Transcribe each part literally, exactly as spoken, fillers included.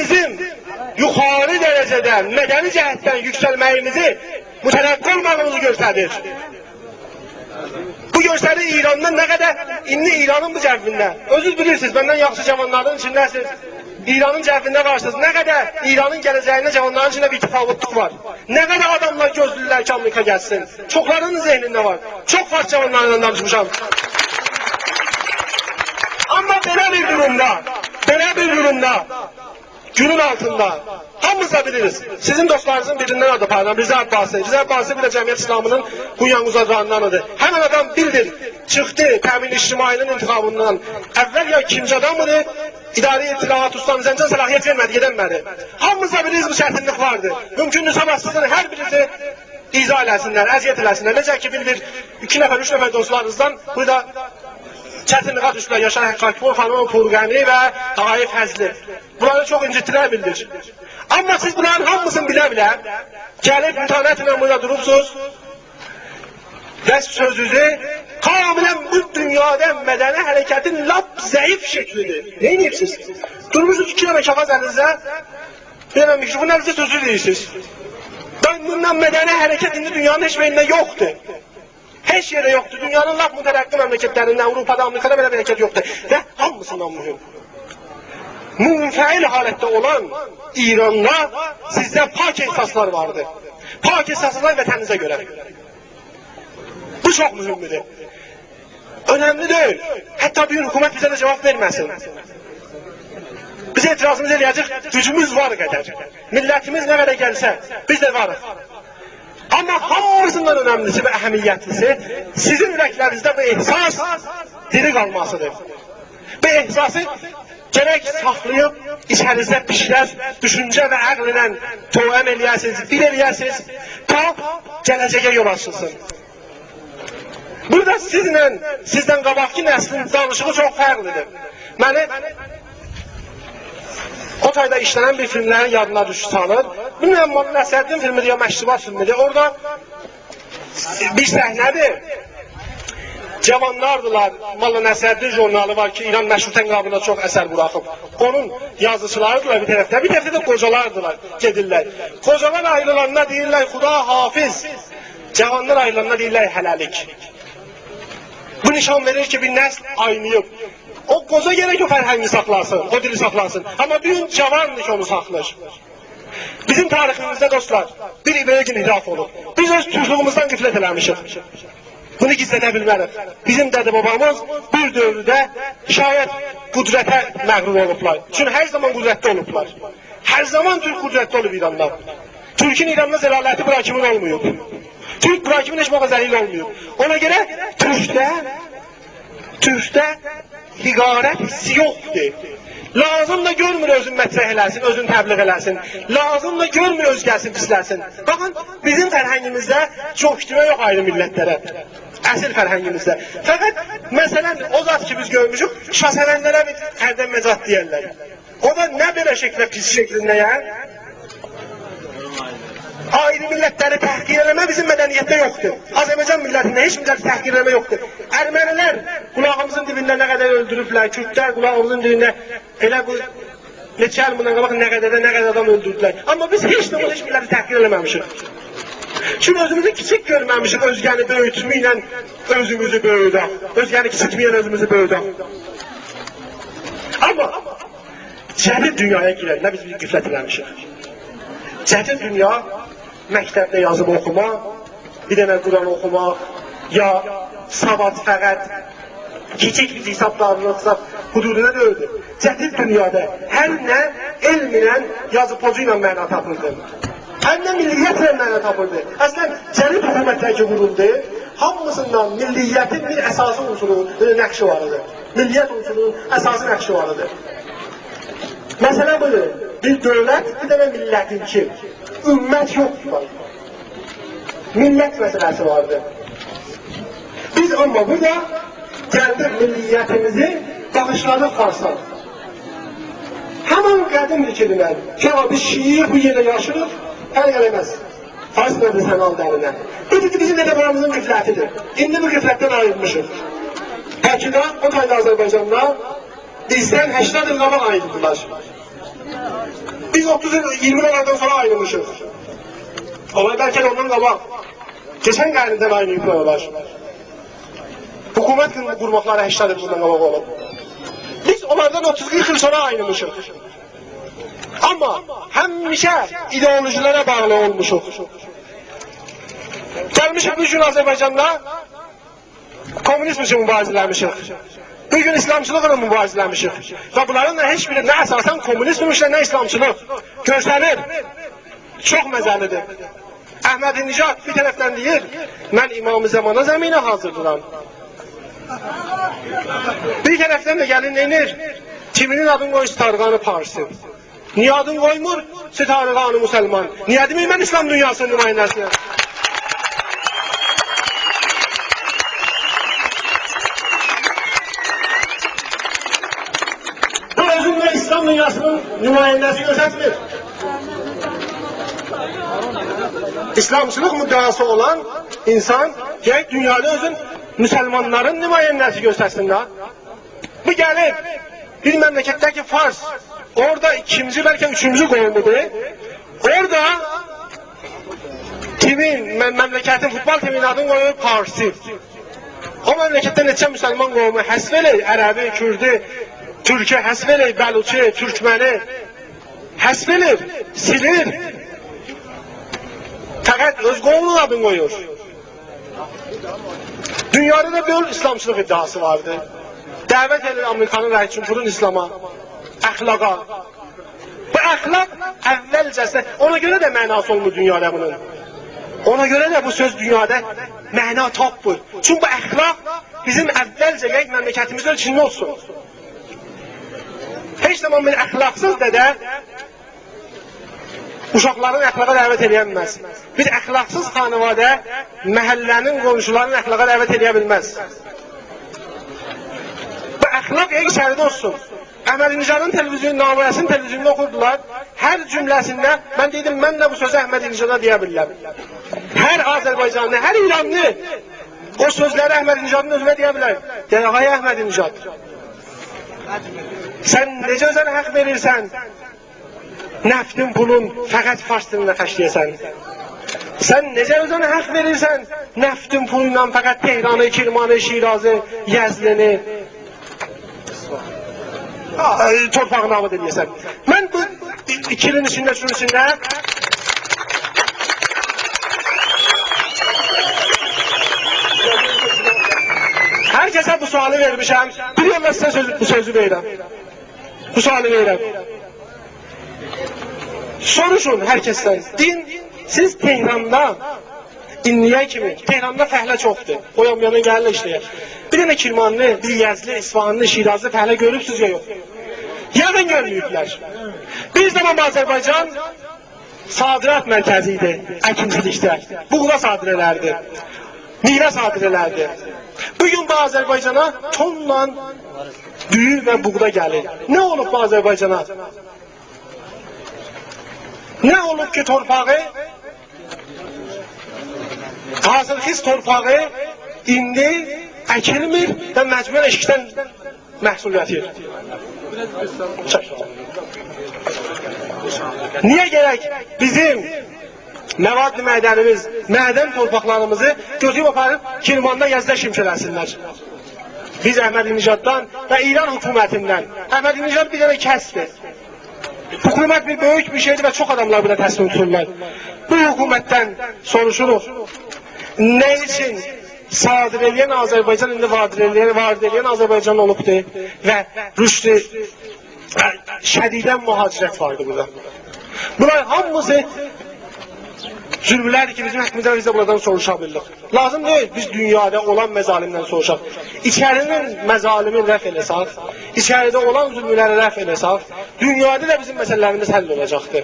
بیزیم یوخاری درجه‌ده مدنی جهتدن یوکسلمه‌ییمیزی، مترقی اولماغیمیزی گؤستریر. بو گؤستریر ایراندا نه قدر، ایندی ایرانین بو جوینده، اؤزونوز بیلیرسینیز، مندن یاخشی جاوانلارین ایچینده‌سینیز، ایرانین جوینده وارسینیز، نه قدر ایرانین گله‌جه‌یینده جاوانلارین ایچینده بیر تفاوتلوق وار. نه قدر آداملار گؤزله‌ییرلر کی آمریکا گلسین. چوخلارینین ذهنینده وار. چوخ فارس جاوانلارینان دانیشمیشام. آمما بئله بیر دورومدا، بئله بیر دورومدا گونون آلتیندا، هامیمیز دا بیلیریک. سیزین دوستلارینیزین بیریندن آد آپاریرام، رضا عباسی. رضا عباسی بیر ده جمعیت اسلامی‌نین بنیانگذارلاریندان ایدی. همین آدام بیلدیر، چیخدی، تأمین اجتماعی‌نین انتخابیندان اول یا ایکینجی آدام ایدی. اداره اطلاعات استان زنجان صلاحیت وئرمه‌دی، گئدنمه‌دی. هامیمیز دا بیلیریک، بو چتینلیک واردی. مومکوندور، صاباح سیزین هر بیرینیزی ایذا ائله‌سینلر، اذیت ائله‌سینلر. نئجه کی، بیر، بیر، ایکی نفر، اوچ نفر دوستلاریمیزدان بورادا چتینلیگه دوشدولر. یاشار حقاقی‌پور، خانیم پورغنی و آقای فضلی. بونلاری چوخ اینجیتدیلر، بیلدیر. آمما سیز بونلارین هامیسینی بیله-بیله گلیب متانتله بورادا دوروبسونوز و سؤزونوزو کاملاً بو دونیادا مدنی حرکتین لاپ ضعیف شکلی‌دیر. نئینییبسیز؟ دورموشسونوز ایکی دنه کاغیذ الینیزده، بیر دنه میکروفون الینیزده، سؤزو دئییرسینیز. دا بوندان مدنی حرکت ایندی دونیانین هئچ بیر یئرینده یوخدور. هئچ یئرده یوخدور. دونیانین لاپ مترقی مملکتلرینده، آوروپادا، آمریکادا بئله بیر حرکت یوخدور. و هامیسیندان مهم، منفعل حالتده اولان ایراندا سیزده پاک احساسلار واردی. پاک احساسلار وطنینیزه گؤره. بو چوخ مهمدور. اؤنملی دئییل. حتی بیر گون حکومت بیزه ده جواب وئرمه‌سین، بیز اعتراضیمیزی ائله‌یه‌جه‌ییک گوجوموز وار قدر. میللتیمیز نه قدر گلسه، بیز ده واریق. آمما هامیسیندان اؤنملی‌سی و اهمیتلی‌سی سیزین اورکلرینیزده بو احساس دیری قالماسیدیر. بو احساسی گرک ساخلاییب، ایچرینیزده پیشلر، دوشونجه و عقلله توأم ائله‌یه‌سینیز، بیر ائله‌یه‌سینیز، تا گله‌جه‌یه یول آچیلسین. بورادا سیزله سیزدن قاباقکی نسلین دانیشیغی چوخ فرقلی‌دیر. منی او تایدا ایشلنن بیر فیلملرین یادینا دوشوب سالیر. بیلمیرم، ملا نصرالدین فیلمی‌دیر یا مکتوبات فیلمی‌دیر. اورادا بیر صحنه‌دیر. جاوانلاردیلار، ملا نصرالدین ژورنالی وار کی، ایران مشروطه انقلابیندا چوخ اثر بوراخیب. اونون یازیچیلاریدیلار بیر طرفده، بیر طرفده ده قوجالاردیلار، گئدیرلر. قوجالار آیریلاندا دئییرلر: «خداحافظ.» جاوانلار آیریلاندا دئییرلر: «هله‌لیک.» بو نشان وئریر کی، بیر نسل آیناییب. او قوجا گرک او فرهنگی ساخلاسین، او دیلی ساخلاسین. آمما بو گون جاواندیر کی، اونو ساخلاییر. بیزیم تاریخیمیزده، دوستلار، بیر ایبره‌گین انحراف اولوب. بیز اؤز تورکلویوموزدن غفلت ائله‌میشیک. بونو گیزلده بیلمه‌ریک. بیزیم دده-بابامیز بیر دؤورده شاید قدرته مغرور اولوبلار. چونکی هر زامان قدرتده اولوبلار. هر زامان تورک قدرتده اولوب ایراندا. تورکون ایراندا ذلالتی بورا کیمین اولماییب. تورک بورا کیمین هئچ واخت ذلیل اولماییب. اونا گؤره تورکده، تورکده حقارت حیسی یوخدور. لازیم دا گؤرمور اؤزون مطرح ائله‌سین، اؤزون تبلیغ ائله‌سین. لازیم دا گؤرمور اؤزگه‌سینی پیسله‌سین. باخین، بیزیم فرهنگیمیزده جوشدورما یوخ آیری میللتلره. اصیل فرهنگیمیزده. فقط، مثلاً، او زاد کی، بیز گؤرموشوک، شاه‌سه‌وندلره بیر هردن مجاد دئیرلر. او دا نه بئله شکیلده، پیس شکیلده، یعنی؟ آیری میللتلری تحقیر ائله‌مه بیزیم مدنیتده یوخدور. آذربایجان میللتینده هئچ میللتی تحقیر ائله‌مه یوخدور. ارمنی‌لر قولاغیمیزین دیبینده نه قدر اؤلدوروبلر، کوردلر قولاغیمیزین دیبینده ائله بو نئچه ایل بوندان قاباق نه قدر ده، نه قدر آدام اؤلدوردولر. آمما بیز هئچ زامان هئچ میللتی تحقیر ائله‌مه‌میشیک. چونکی اؤزوموزو کیچیک گؤرمه‌میشیک، اؤزگه‌نی بؤیوتمکله اؤزوموزو بؤیودک. اؤزگه‌نی کیچیلتمکله اؤزوموزو بؤیودک. آمما جدید دونیایا گیرنده بیز بیر غفلت ائله‌میشیک. جدید دونیا مکتبده یازیب اوخوما، بیر دنه قرآن اوخوما، یا سواد فقط کیچیک بیر حسابدارلیق حدودوندا دئییلدی. جدید دونیادا هر نه علمله، یازی پوزو ایله معنا تاپیردی. هر نه میللیتله معنا تاپیردی. اصلاً، جدید حکومتلر کی قورولدو، هامیسیندا میللیتین بیر اساسی عنصرو، بیر نقشی وار ایدی. میللیت عنصرونون اساسی نقشی وار ایدی. مسئله بودور. بیر دؤولت، بیر دنه میللتینکی. امت یوخدور. میللت مسئله‌سی واردیر. بیز آمما بورادا گلدیک، میللیتیمیزی باغیشلادیق فارسا. همان قدیم فیکیرله کی، «آ، بیز شیعه‌ییک، بو یئرده یاشیریق»، فرق ائله‌مز. فارس مدرسه‌نی آل الینه. بو بیزیم دده-بابامیزین غفلتیدیر. ایندی بو غفلتدن آییلمیشیق. بلکه ده او تایدا آذربایجاندا بیزدن هشتاد ایل قاباق آییلدیلار. بیز اوتوز ایل، ایگیرمی ایل اولاندان سونرا آیریلمیشیق. اولار بلکه ده اوندان قاباق. کئچن قرندن آیریلیبلار اونلار. حکومت قور-، قورماقلاری هشتاد ایل بوندان قاباق اولوب. بیز اونلاردان اوتوز قیرخ ایل سونرا آیریلمیشیق. آمما همیشه ایدئولوژی‌لره باغلی اولموشوق. گلمیشیک بو گون آذربایجاندا کمونیزم اوچون موباریزه ائله‌میشیک. بو گون ایسلامچیلیق اوچون موباریزه ائله‌میشیک. و بونلارین دا هئچ بیری نه اساساً کمونیزم ایمیشلر، نه ایسلامچیلیق. گؤرسنیر. چوخ مزه‌لی‌دیر. احمدی‌نژاد بیر طرفدن دئییر: «من امام زمانا زمینه حاضیرلاییرام.» بیر طرفدن ده گلیر نئینیر؟ کیمینین آدینی قویور؟ ستارخان پارسی. نییه آدینی قویمور ستارخان مسلمان؟ نییه دئمیر: «من ایسلام دونیاسی‌نین نماینده‌سی‌یم»؟ بو اؤزون ده ایسلام دونیاسی‌نین نماینده‌سی گؤرستمیر. ایسلامچیلیق مدعاسی اولان اینسان گرک دونیادا اؤزون مسلمانلارین نماینده‌سی گؤرستسین ده. بو گلیب بیر مملکتده کی فارس اورادا ایکینجی، بلکه اوچونجو قومودور. اورادا تیمین، مم-، مملکتین، فوتبال تیمینین آدینی قویور پارسی. او مملکتده نئچه مسلمان قومو حذف ائله‌ییر، عربی، کوردو، تورکو حذف ائله‌ییر، بلوچو، تورکمنی حذف ائله‌ییر، سیلیر. فقط اؤز قومونون آدینی قویور. دونیادا دا بؤیوک ایسلامچیلیق ادعاسی واردی. دعوت ائدیر آمریکانین رئیس جمهورون ایسلاما، اخلاقا. بو اخلاق اولجه‌سی، اونا گؤره ده معناسی اولمور دونیادا بونون. اونا گؤره ده بو سؤز دونیادا معنا تاپمیر. چونکی بو اخلاق بیزیم اولجه گرک مملکتیمیزده ایچینده اولسون. هئچ زامان بیر اخلاقسیز دده اوشاقلارین اخلاقا دعوت ائلیه بیلمز. بیر اخلاقسیز خانواده محله‌نین، قونشولارین اخلاقا دعوت ائلیه بیلمز. بو اخلاق ایچریده اولسون. احمدی‌نژادین تلویزیون، نامه‌سینی تلویزیوندا اوخوردولار. هر جمله‌سینده من دئدیم: «من ده بو سؤزو احمدی‌نژادا دئیه بیلیرم.» هر آذربایجانلی، هر ایرانلی او سؤزلری احمدی‌نژادین اؤزونه دئیه بیلر. دئیر: «آقای احمدی‌نژاد، سن نئجه اؤزونه حق وئریرسن نفتین پولون فقط فارس دیلینه خرجله‌یه‌سن؟ سن نئجه اؤزونه حق وئریرسن نفتین پولو ایله فقط تهرانی، کرمانی، شیرازی، یزدینی، آ، تورپاغینی آباد ائلیه‌سن؟» من بو ای-، ایکی ایلین ایچینده، اوچون ایچینده هر کسه بو سؤالی وئرمیشم. بیر یوللا سیزه سؤز، بو سؤزو وئریرم. بو سؤالی وئریرم. سوروشون هر کسدن. دئیین، سیز تهراندا ایندییه کیمی، تهراندا فعله چوخدور. او یان بو یاندان گلیرلر ایشله‌یه. بیر دنه کرمانلی، بیر یزدلی، اصفهانلی، شیرازلی فعله گؤروبسوز یا یوخ؟ یقین گؤرمه‌ییبلر. بیر زامان آذربایجان صادرات مرکزی ایدی اکینچیلیکده. بوغدا صادر ائلردی. میوه صادر ائلردی. بو گون بو آذربایجانا تونلا دویو و بوغدا گلیر. نه اولوب بو آذربایجانا؟ نه اولوب کی تورپاغی، حاصلخیز تورپاغی ایندی اکیلمیر و مجبوراً ائشیکدن محصول گتیریر؟ نییه گرک بیزیم مواد معدنیمیز، معدن تورپاقلاریمیزی گؤتوروب آپاریب کرماندا، یزدده شیمشله‌سینلر؟ بیز احمدی‌نژاددان و ایران حکومتیندن، احمدی‌نژاد بیر دنه کسدیر. حکومت بیر بؤیوک بیر شئیدیر و چوخ آداملار بونا تصمیم توتورلار. بو حکومتدن سوروشوروق، نه اوچون صادر ائله‌ین آذربایجان ایندی وارد ائله‌ین، وارد ائله‌ین آذربایجان اولوبدور و رشد شدیداً مهاجرت واردی بورادا. بونلار هامیسی ظلملردیر کی بیزیم حاققیمیزدا بیز ده بورادان سوروشا بیلیریک. لازیم دئییل بیز دونیادا اولان مظالمدن سوروشاق. ایچری‌نین مظالمین رفع ائله‌سک، ایچریده اولان ظلملری رفع ائله‌سک، دونیادا دا بیزیم مسئله‌لریمیز حل اولاجاقدیر.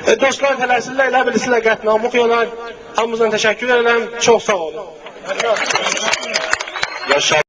ائ، دوستلار تله‌سیرلر، ائله بیلیرسینلر قطعنامه اوخویورلار. هامینیزدان تشکر ائدیرم. چوخ ساغ اولون. یاشا.